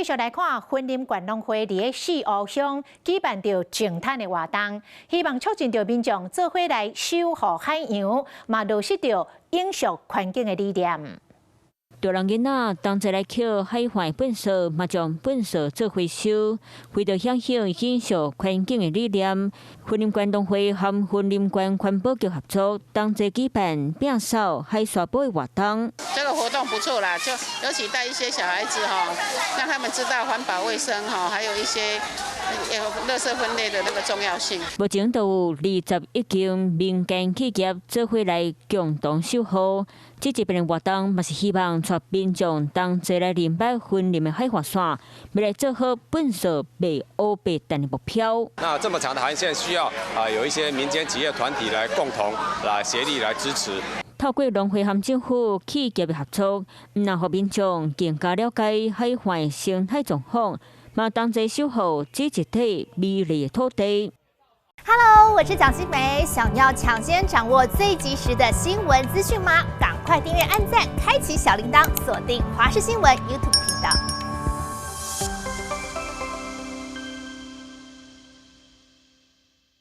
續來看，雲林縣農會佇咧四湖鄉舉辦著淨灘的活動，希望促進著民眾做伙來守護海洋，嘛落實著永續環境的理念。大人囡仔同齊來抾海岸糞埽，嘛將糞埽做回收，為著響應永續環境的理念，雲林縣農會和雲林縣環保局合作，同齊舉辦摒掃海沙埔的活動。這個活動不錯啦，就尤其帶一些小孩子哈，讓他們知道環保衛生哈，還有一些垃圾分類的那個重要性。目前都有21間民間企業做伙來共同守護。這一遍的活動嘛是希望帶民眾同齊來認捌雲林的海岸線，欲來做好糞埽袂烏白擲的目標。那這麼長的航線需要啊有一些民間企業團體來共同來協力來支持。透過農會和政府企業的合作，毋但予民眾更加了解海岸生態狀況，嘛同齊守護這一塊美麗的土地。 Hello，我是蔣新梅，想要搶先掌握最及時的新聞資訊嗎？趕快訂閱、按讚、開啟小鈴鐺，鎖定華視新聞 YouTube 頻道。